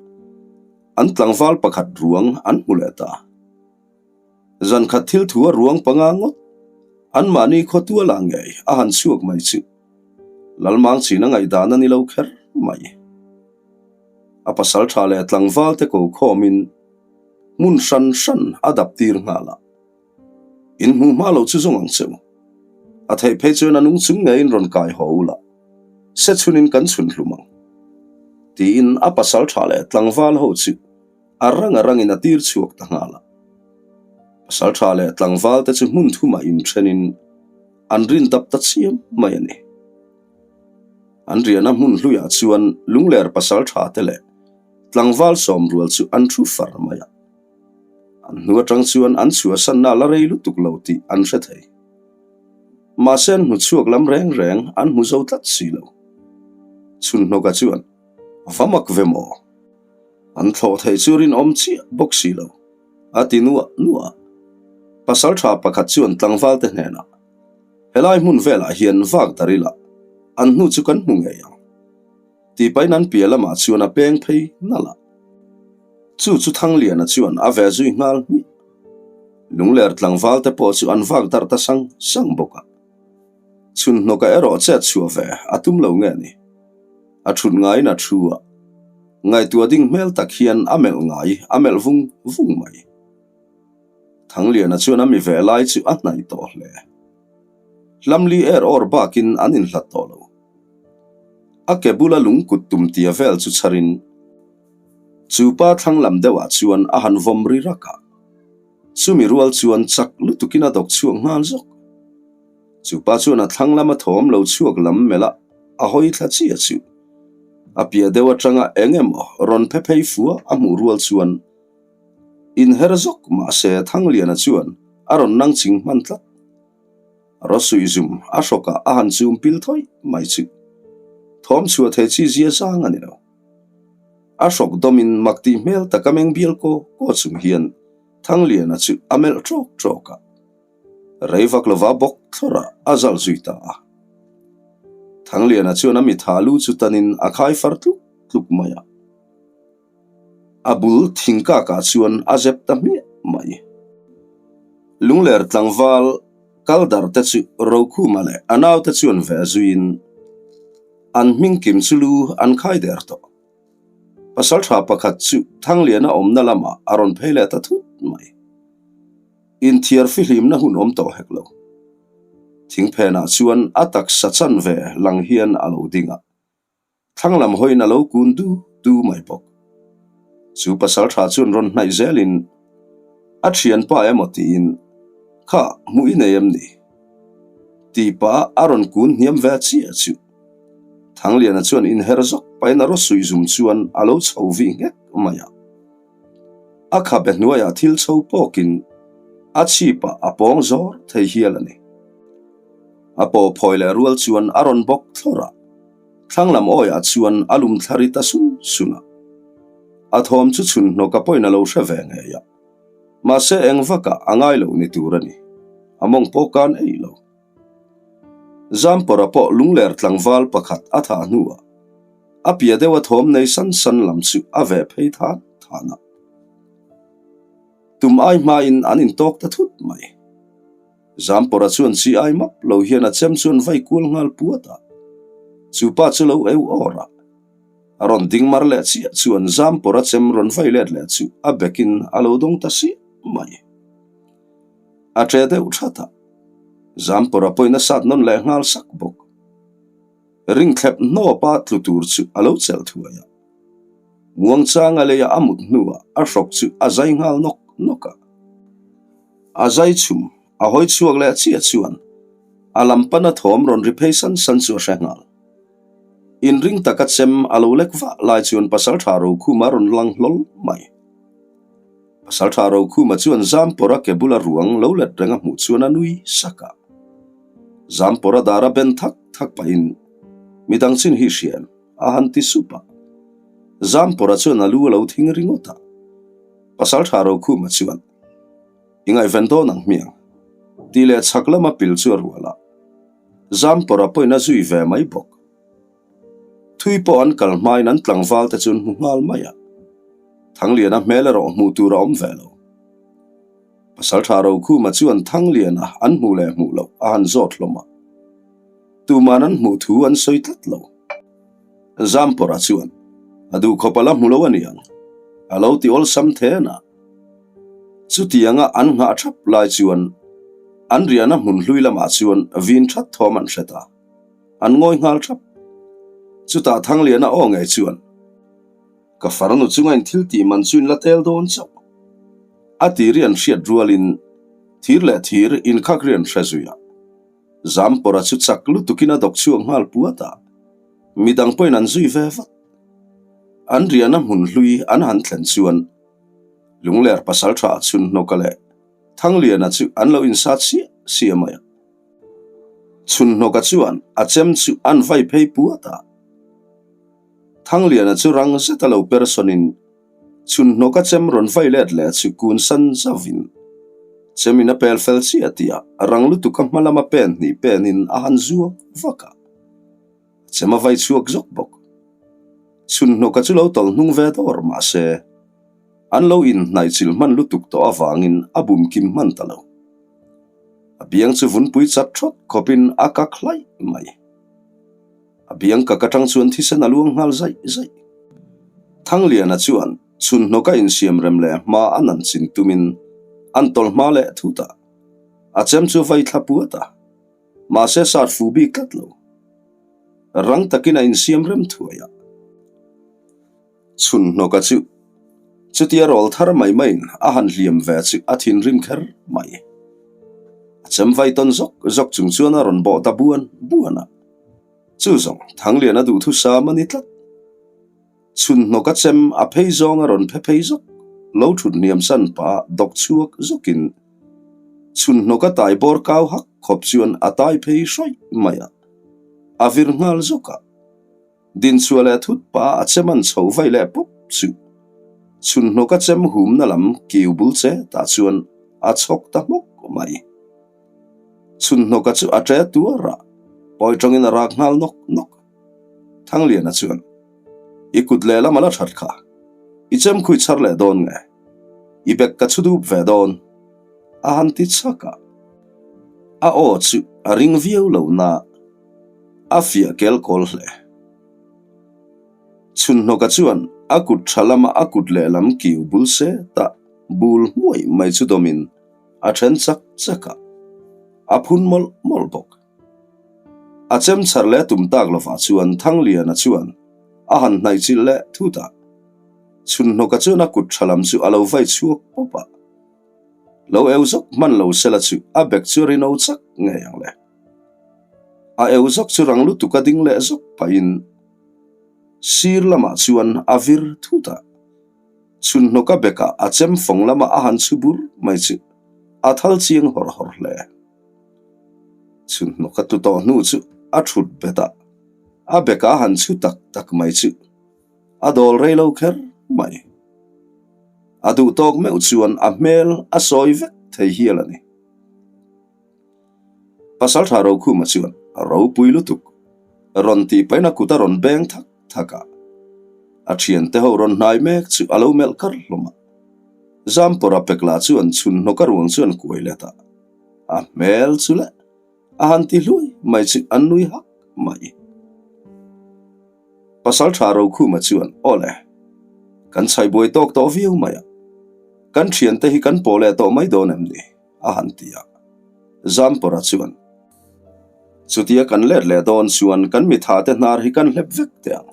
An tlangval pakhat ruang an hmu leh ta. Zan khat thil thu a ruang panga ngawt. Anmahni khaw tualah ngei a han chhuak mai chu Lalmangchhin a ngaihdan a ni lo kher mai. A pasal tha leh tlangval te ko khawmin hmun hran hran a dap tir nghal a. In hmuh hma lo chu zawng ang che u. A theih phei chuan a nung chung ngeiin rawn kai haw u la, se chhunin kan chhun hlum ang. Tiin a pasal tha leh tlangval ho chu a rang a rangin a tir chhuak ta nghal a. Pasal tha leh tlangval te chu hmun thumah inthenin an rin dap ta chiam mai a ni. An riahna hmun hluiah chuan lungler pasal tha te leh tlangval sawmrual chu an thu far mai a. An hnu atang chuan an chhuahsanna la rei lutuk lo tih an hre thei. Mahse an hmu chhuak lam reng reng an hmu zo tlat si lo. Chhunhnawka chuan, Va mak ve maw? An thlawh theih chu rinawm chiah bawk si lo, a ti nuah nuah a. Pasal tha pakhat chuan tlangvalte hnenah, Helai hmun velah hian vak dar ila, an hnu chu kan hmu ngei ang. Tih pahin an piah lamah chuan a peng phei nalh a. Chu chu Thangliana chuan a ve zui nghal hmiah. Lungler tlangval te pawh chu an vak darh ta sang sang bawk a. Chhunhnawka erawh chet chhuah ve a tum lo nge ni? A thut ngaiin a thu a, ngaihtuah ding hmel tak hian a melh ngai a melh vung vung mai. Thangliana chuan a mi ve lai chu a hnaih tawh hle. Hlamli er awr bakin an inhlat tawh lo. A ke bula lungkut tum tia vel chu chharin chu pa thlang lam deuhah chuan a han vawm ri rak a. Chumi rual chuan chak lutukin a dawk chhuak nghal zawk. Chu pa chuan a thlang lama thawm lo chhuak lam melh a, a hawi thla chiah chu. A piah deuh atanga eng emaw rawn phe phei fua a hmuh rual chuan inher zawk mahse Thangliana chuan a rawn nang ching hman tlat. Rawsuih zum a hrawkah a han chum pil thawih mai chu thawm chhuah thei chi zia zang a ni lo. A hrawk dawmin mak tih hmel taka meng bial kaw kaw chung hian Thangliana chu a melh ṭawk ṭawk a. Rei vak lova bawk thlawrah a zal zui ta a. Thangliana chuan a mitha lu chu tanin a khai far tluk tluk mai a. A bul thingkakah chuan a zep ta hmiah mai. Lungler tlangval kal dar te chu Rokhuma leh a naute chuan ve zuiin an hming kim chu lu an khai der tawh. Pasaltha pakhat chu Thangliana awmna lamah a rawn phei leh ta thut mai. Inthiar fihlimna hun awm tawh hek lo. Thingphenah chuan a taksa chanve lang hian a lo ding a. Thlang lam hawiin a lo kun du du mai bawk. Chu pasal tha chuan rawn hnaih zelin a thianpa emaw tiin, Kha, hmuh i nei em ni? Tih pah a rawn kun hniam ve chiah chu. Thangliana chuan inher zawk pahin a rawsuih zum chuan a lo chho vih nghek mai a. A khabe hnuaiah thil chho pawkin a chhipah a pawng zawr thei hial a ni. A paw phawi leh rual chuan a rawn bawk thlawrh a. Thlang lam awiah chuan a lum thla ri ta sun sun a. A thawm chu chhun hnawk a pawhin a lo hre ve ngei a. Mahse eng vakah a ngai lo ni tur a ni. A mawng pawh kan ei lo. Zampawra pawh lungler tlangval pakhat a thah hnuah a pia deuha thawm nei san san lam chu a veh phei than than a. Tum ai hmain an intawk ta thut mai. Zampawra chuan chi ai map lo hian a chem chuan vai kual nghal puat a. Chu pa chu lo eu awr a. A rawn ding mar leh chiah chuan Zampawra chem rawn vai let leh chu a bekin a lo dawng ta siah mai. A ṭe deuh ṭhat a, Zampawra pawhin a sat nawn leh nghal sak bawk. Ringthlep hnawpa tlu tur chu a lo chelh thuai a. Muangchanga leia a mut hnuah a hrawk chu a zai nghal nawk nawk a. A zai chhum a hawi chhuak leh chiah chuan a lam pana thawm rawn ri phei san san chu a hre nghal. Inring taka chem a lo lek vah lai chuan Pasalṭha Rokhuma rawn lang hlawl mai. Pasalṭha Rokhuma chuan Zampawra ke bula ruang lo let reng a hmuh chuan a nui sak a. Zampawra dar a ben thak thak pahin, Midang chin hi hria em? a han ti sup a. Zampawra chuan a lu a lo thing ringawt a. Pasalṭha Rokhuma chuan, I ngaihven dawn ang hmiang, tih leh chhak lama pil chu a rual a. Zampawra pawhin a zui ve mai bawk. Thui pawh an kal hmain an tlangval te chu an hmu nghal mai a, Thangliana hmel erawh hmuh tur a awm ve lo. Pasaltha Rokhuma chuan Thangliana an hmuh leh hmuh loh a han zawt hlawm a, tuman an hmuh thu an sawi tlat lo. Zampawra chuan a duhkhawp a la hmu lo a niang, a lo ti awlsam then a. Chutianga an nghah thap lai chuan an riahna hmun hlui lamah chuan vin that thawm an hre ta. An ngawi nghal thap. Chutah Thangliana aw ngei chuan, Ka farnu chunga in thil tih man chu in la tel dawn chauh. A ti ri an hriat rualin thir leh thir inkhak ri an hre zui a. Zampawra chu chak lutukin a dawk chhuak nghal puat a, midang pawhin an zui ve vat. An riahna hmun hlui an han thlen chuan Lungler pasaltha Chhunhnawka leh Thangliana chu an lo insat siah siah mai a. Chhunhnawka chuan a chem chu an vai phei puat a. Thangliana chu rang zeta lo per sawnin Chhunhnawka chem rawn vai let leh chu kun san zauhin chemin a pel fel chiah tih a rang lutuk a hma lama pen hnih penin a han zuak vak a. A chem a vai chhuak zawk bawk. Chhunhnawka chu lo tawlh hnung ve dawr mahse an lo inhnaihchilh hman lutuk tawh avangin a bum kim hman ta lo. A biang chu vunpui chat thawt khawpin a kak hlaih mai. A biang kak atang chuan thisen a luang nghal zaih zaih. Thangliana chuan chhunhnawka insiam rem leh hma a nan chin tumin an tawlh hma leh thut a. A chem chu vai thla puat a, mahse sat fu bik tlat lo. Rang takin a insiam rem thuai a. Chhunhnawka chu chutia rawl thar mai maiin a han hliam ve chu a thinrim kher mai. A chem vai tawn zawk zawk chung chuan a rawn bawh ta buan buan a. Chu zawng Thangliana duhthusam a ni tlat. Chhunhnawka chem a phei zawng a rawn phe phei zawk lo thut hniam san pah dawk chhuak zawkin Chhunhnawka tai bawr kau hak khawp chuan a tai phei hrawih mai a, a vir nghal zawk a. Dinchhuah leh thut pa a chem an chho vai leh pawp chu chhunhnawk a chem humna lam kiu bul che tah chuan a chhawk ta hmawk mai. Chhunhnawka chu a ṭe tuar a, pawi ṭawngin a rak nghal nawk nawk. Thangliana chuan, I kut lehlam a la ṭhat kha, i chem khui chhar leh dawn nge? I bek ka chhu dup ve dawn, a han ti chhak a. A aw chu a ring viau lo na. A fiah kel kawl hle. Chhunhnawka chuan a kut tha lama a kut lehlam kiu bul se ta bul hmuai mai chu dawmin a then chak chak a, a phun mawlh mawlh bawk. A chem chhar leh tum tak lovah chuan Thangliana chuan a han hnaih chilh leh thut a, Chhunhnawka chuan a kut tha lam chu a lo vai chhuak pawp a. Lo eu zawk hman lo sela chu a bek chu a rino chak ngei ang le. A eu zawk chu rang lutuk a ding leh zawk pahin sir lamah chuan a vir thut a, chhunhnawka bekah a chem fawng lama a han chhu bur mai chu a thal chiang hawrh hawrh hle. Chhunhnawka tu tawh hnu chu a thut bet a, a bekah a han chhu tak tak mai chu a dawl rei lo kher mai. A duh tawk meuh chuan a hmel a sawi vek thei hial a ni. Pasalṭha Rokhuma chuan a ropui lutuk rawn tih pahin a kut a rawn beng thak thak a. A ṭhiante ho rawn hnai mek chu a lo melh kar hlawm a. Zampawra pek lah chuan chhun hnawka ruang chu an kuai let a. A hmel chu leh a han ti hluai mai chu an nui hak mai. Pasalṭha Rokhuma chuan, Aw le, kan chhai buai tawk tawh viau mai a, kan ṭhiante hi kan pawh leh tawh mai dawn em ni? a han ti a. Zampawra chuan, Chutia kan let leh dawn chuan kan mithate hnar hi kan hlep vek teh ang,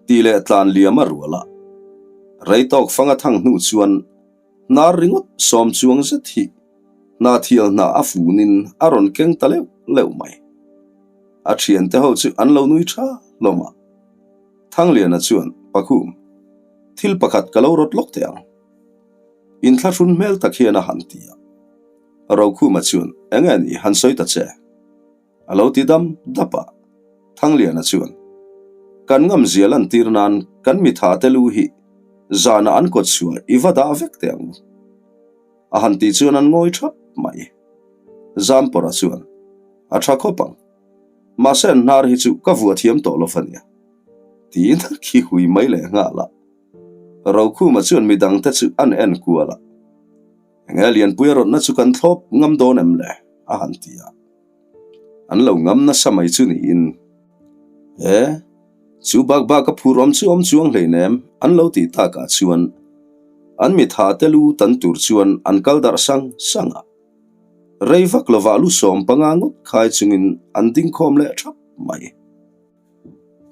tih leh tlan liam a rual a. Rei tawk fanga thang hnu chuan hnar ringawt sawm chuang zet hi hna thial hna a funin a rawn keng ta leuh leuh mai. A thiante ho chu an lo nui tha hlawm a. Thangliana chuan, Pakhum, thil pakhat ka lo rawt lawk teh ang. Inthlahrun hmel tak hian a han ti a. Rokhuma chuan, Eng nge ni, han sawi ta che? A lo ti dam dap a. Thangliana chuan, Kan ngamzia lantir nan kan mitha te lu hi zanah an kawt chhuah i va dah vek teh ang u. A han tih chuan an ngawi thap mai. Zampawra chuan, A tha khawp ang. Mahse an hnar hi chu ka vuah thiam tawh lo ania. Tiin a khi hui mai leh nghal a. Rokhuma chuan midangte chu an en kual a. Enge Lianpuia rawtna chu kan thlawp ngam dawn em le? a han ti a. An lo ngam nasa mai chu niin, E, chu bak bak a phur awm chu awm chuang hleinem an lo tih takah chuan an mitha te lu tan tur chuan an kal darh sang sang a. Rei vak lovah lu 15 ngawt khai chungin an ding khawm leh thap mai.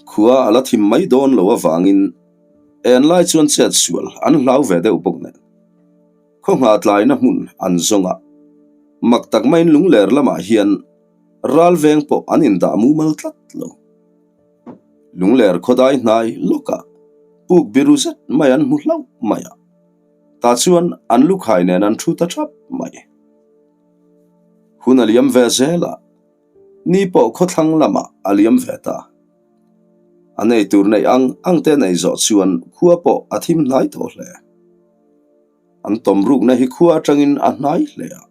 Khua a la thim mai dawn lo avangin en lai chuan chet sual an hlau ve deuh bawk nen. Khaw nghah tlaina hmun an zawng a, mak tak maiin lungler lamah hian ral veng pawh an indah mumal tlat lo. Lungler khawdai hnai lawkah puk biru zet mai an hmu hlauh mai a, tah chuan an lukhai nen an thu ta thap mai. Hun a liam ve zel a. Ni pawh khawthlang lamah a liam ve ta. A nei tur neih ang ang te nei zawh chuan khua pawh a thim hnai tawh hle. An tawm rukna hi khua atangin a hnai hle a,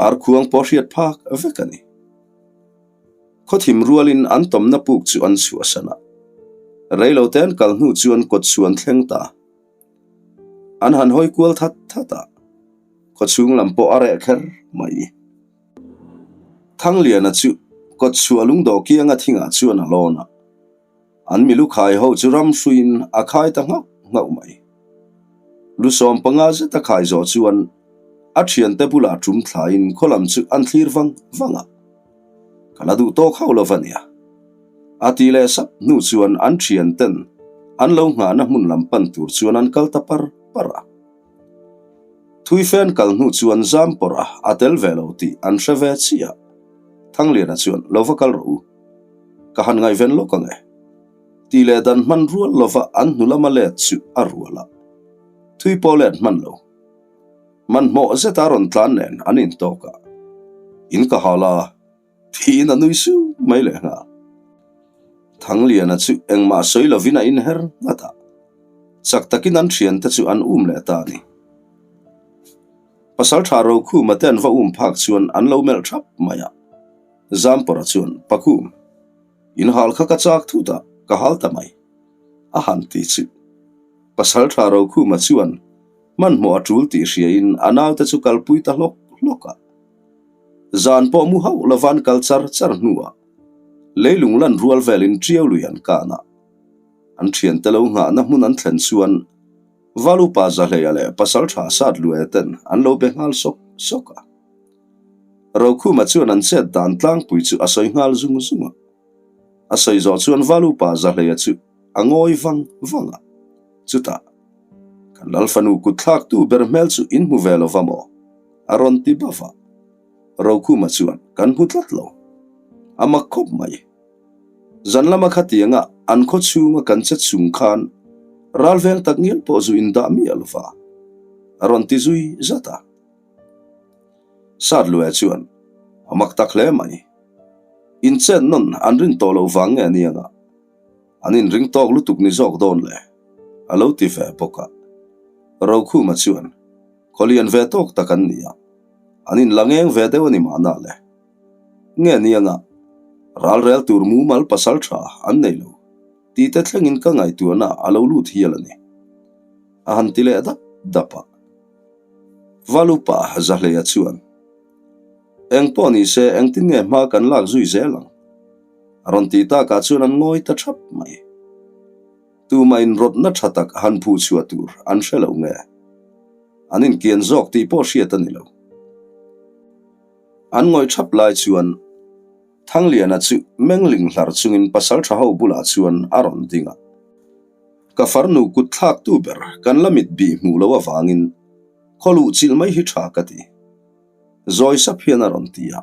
ar khuang pawh hriat phak vek a ni. Khaw thim rualin an tawmna puk chu an chhuahsan a, reilote an kal hnu chuan kawt chhuan thleng ta. An han hawi kual that that a, khaw chhung lam pawh a reh kher mai. Thangliana chu kawtchhuah lungdawh kianga thingah chuan a lawn a, an milu khai ho chu ram hruiin a khai ta nghauh nghauh mai. Lu 15 zet a khai zawh chuan a thiante bulah tum thlaiin khaw lam chu an thlir vang vang a, Ka la duh tawk hauh lo va nia. A ti leh sap hnu chuan an thianten an lo nghahna hmun lam pan tur chuan an kal ta par par a. Thui fen kal hnu chuan zam pawrh a a tel ve lo tih an hre ve chiah. Thangliana chuan lo va kal rawh u. Ka han ngaihven lawk ang e. Tih leh dan hman rual lova an hnu lama let chu a rual a. Thui pawh let hman lo. Hmanhmawh zeta rawn tlan nen an intawk a. In ka hal a. Thiin a nui su mai leh nghal. Thangliana chu engmah sawi lovin a inher nghat a, chak takin an thiante chu an um leh ta a ni. Pasaltha Rokhuma te an va um phak chuan an lo melh thap mai a, Zampawra chuan, Pakhum, in hal kha ka chak thut a, ka hal ta mai, a han ti chu. Pasaltha Rokhuma chuan hmanhmawh a tul tih hriain a naute chu kalpui ta hlawk hlawk a. Zan pawh mu hauh lova an kal char char hnuah leilung lan rual velin ṭiau lui an kan a. An ṭhiante lo nghahna hmun an thlen chuan Valupa Zahleia leh Pasalṭha Satluaia ten an lo be nghal sawk sawk a. Rokhuma chuan an chet dan tlangpui chu a sawi nghal zung zung a. A sawi zawh chuan Valupa Zahleia chu a ngawi vang vang a. Chutah, Kan Lalfanu kutthlaktu ber hmel chu in hmu ve lova maw? A rawn ti bauh a. Rokhuma chuan, Kan hmu tlat lo. A mak khawp mai. Zan lama khatianga an khaw chhunga kan che chung khan ral veng tak ngial pawh zu indah miah lo va. A rawn ti zui zat a. Satluaia chuan, A mak tak hle mai. Inchet nawn an rin tawh loh vang nge a ni anga? An inring tawk lutuk ni zawk dawn le? A lo ti ve bawk a. Rokhuma chuan, Khaw lian ve tawk tak an ni a, an inla ngeng ve deuh a ni mahna le. Nge nianga ralrel tur mumal pasal tha an nei lo tih te thlengin ka ngaihtuahna a lo lut hial a ni. A han ti leh dap dap a. Valupa Zahleia chuan, Eng pawh ni se engtin nge hma kan lak zui zel ang? A rawn tih takah chuan an ngawi ta thap mai. Tumah inrawtna tha tak han phuh chhuah tur an hre lo nge? An inkian zawk tih pawh hriat a ni lo. An ngawih thap lai chuan Thangliana chu mengling hlar chungin pasaltha ho bulah chuan a rawn ding a. Ka farnu kut thlaktu ber kan la mit bih hmuh loh avangin khaw luh chilh mai hi tha ka ti. Zawi sap hian a rawn ti a.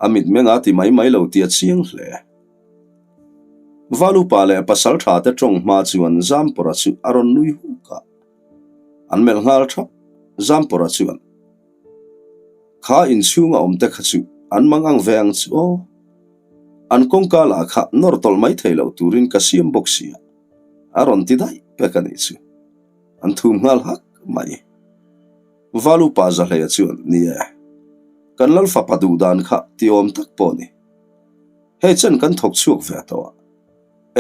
A mitmeng a ti mai mai lo tih a chiang hle. Valupa leh pasaltha te tawng hma chuan Zampawra chu a rawn nui huk a. An melh nghal thap. Zampawra chuan. Kha inchhung a awm te kha chu an mang ang ve ang chu aw. An kawngka lah kha nawr tawlh mai thei loh turin ka siam bawk sia, a rawn ti daih pek a nih chu. An thum nghal hak mai. Valupa Zahleia chuan, Ni e, kan lal fapa duh dan kha ti awm tak pawh ni. Hei chen kan thawk chhuak ve tawh a,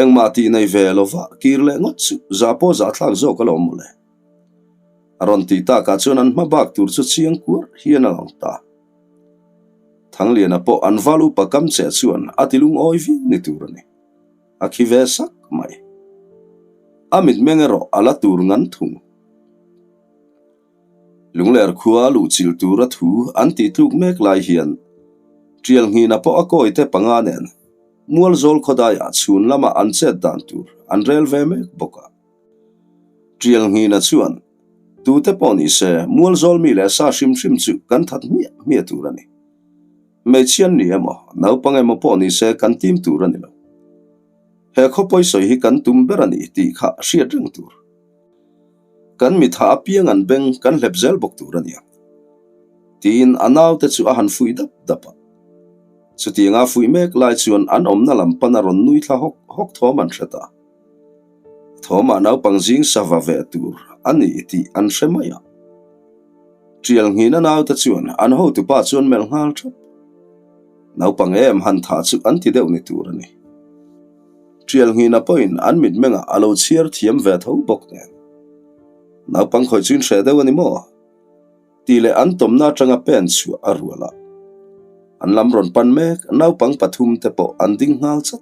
engmah tih nei ve lova kir leh ngawt chu zah pawh zahthlak zawk alawm mawle. A rawn tih takah chuan an hma bak tur chu chiang kuar hian a lang ta. Thangliana pawh an val upa kam che chuan a ti lungawi viau ni tur a ni. A khi ve sak mai. A mitmeng erawh a la tur ngan thung. Lungler khua luh chilh tura thu an tih tluk mek lai hian Tialnghina pawh a kawi te panga nen Mualzawl khawdaiah chhun lama an chet dan tur an rel ve mek bawk a. Tialnghina chuan, Tute pawh ni se, Mualzawl mi leh sa hrim hrim chu kan that hmiah hmiah tur a ni. Hmeichhia an ni emaw, naupang emaw pawh ni se kan tim tur a ni lo. He khawpawi sawi hi kan tum ber a ni tih kha hriat reng tur. Kan mitha apiang an beng kan hlep zel bawk tur a nia. Tiin a naute chu a han fuih dap dap a. Chutianga fuih mek lai chuan an awmna lam pan a rawn nui thla hawk hawk thawm an hre ta. Thawmah naupang zing sava ve tur a ni tih an hre mai a. Tialnghina naute chuan an hotupa chuan melh nghal thap. Naupang em han thah chu an ti deuh ni tur a ni. Tialnghina pawhin an mitmengah a lo chhiar thiam ve tho bawk nen. Naupang khawih chu inhreh deuh a ni maw? Tih leh an tawmna atanga pen chhuah a rual a. An lam rawn pan mek naupang pathumte pawh an ding nghal chat.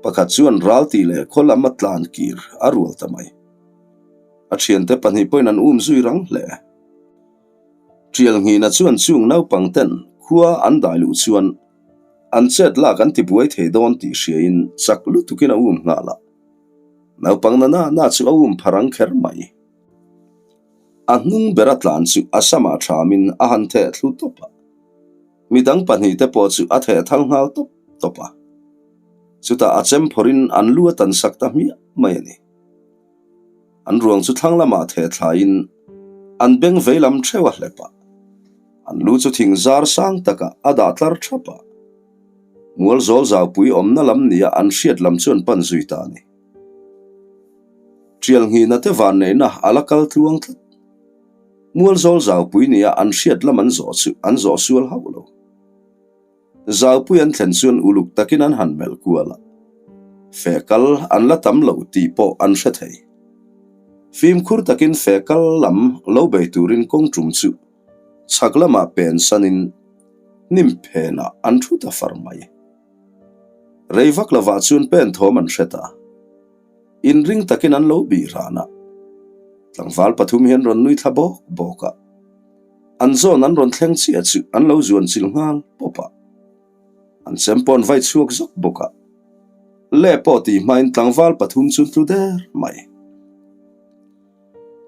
Pakhat chuan ral tih leh khaw lam a tlan kir a rual ta mai. A thiante pahnih pawhin an um zui rang hle. Tialnghina chuan chung naupang ten khua an dai luh chuan an chet lak an ti buai thei dawn tih hriain chak lutukin a um nghal a. Naupang na na na chu a um pha rang kher mai. A hnung bera tlan chu a samah thamin a han theh thlu tawp a. Midang pahnihte pawh chu a theh thal nghal tawp tawp a. Chutah a chem phawrhin an lu a tan sak ta hmiah mai a ni. An ruang chu thlang lamah theh thlaiin an beng vei lam theuh a hlep a. An lu chu thing zar sang takah a dah tlar thap a. Mual zawl zaupui awmna lam nia an hriat lam chu an pan zui ta a ni. Tialnghina te vanneihna a la kal tluang tlat. Mualzawl zaupui nia an hriat lam an zawh chu an zawh sual hauh lo. Zaupui an thlen chuan uluk takin an han melh kual a, feh kal an la tam lo tih pawh an hre thei. Fimkhur takin feh kal lam lo bei turin kawng tum chu chhak lamah pen sanin hnim phenah an thu ta far mai. Rei vak lovah chuan pen thawm an hre ta. Inring takin an lo bih ran a, tlangval pathum hian rawn nui thla bawk bawk a, an zawn an rawn thleng chiah chu an lo zuan chilh nghal pawp a, an chem pawh an vai chhuak zawk bawk a, leh pawh tih hmain tlangval pathum chu tlu der mai.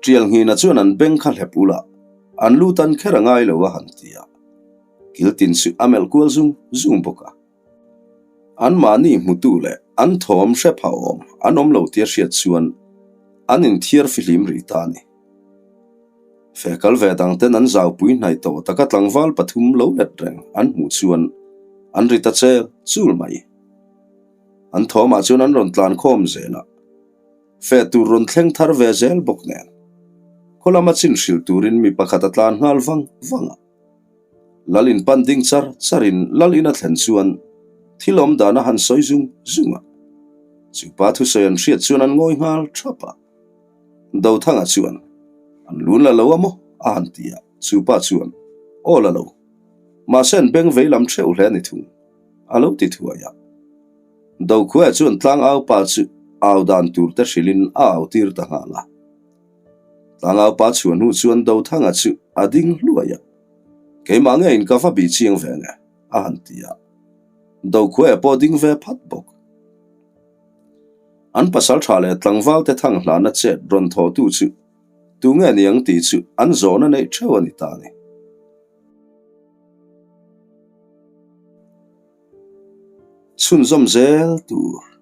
Tialnghina chuan an beng kha hlep ula, an lu tan kher a ngai lo a han ti a, kiltin chu a melh kual zung zung bawk a. Anmahni hmutu leh an thawm hre pha awm an awm lo tia hriat chuan an inthiar fihlim rih ta a ni. Fe kal ve dang ten an zaupui hnaih tawh taka tlangval pathum lo let reng an hmuh chuan an ri ta chel chul mai. An thawmah chuan an rawn tlan khawm zel a, fe tur rawn thleng thar ve zel bawk nen khaw lama chin hrilh turin mi pakhat a tlan nghal vang vang a. Lal in pan ding char char in Lal in a thlen chuan thil awm dan a han sawi zung zung a. Chupa thusawi an hriat chuan an ngawi nghal thap a. Dothanga chuan, An lun la lo a maw? a han ti a, chupa chuan, Aw la lo. Mahse an beng vei lam theuh hle a ni thung, a lo ti thuai a. Dokhuaia chuan tlangau pa chu au dan tur te hrilhin a au tir ta nghal a. Tlangau pa chhuah hnu chuan Dothanga chu a ding hluai a, Keimah ngeiin ka va bih chiang ve nge? a han ti a. Dokhuaia pawh ding ve phat bawk. An pasal tha leh tlangval te thang hlana chet rawn thawhtu chu tunge ni ang tih chu an zawhna neih theuh a ni ta a ni. Chhunzawm zel tur.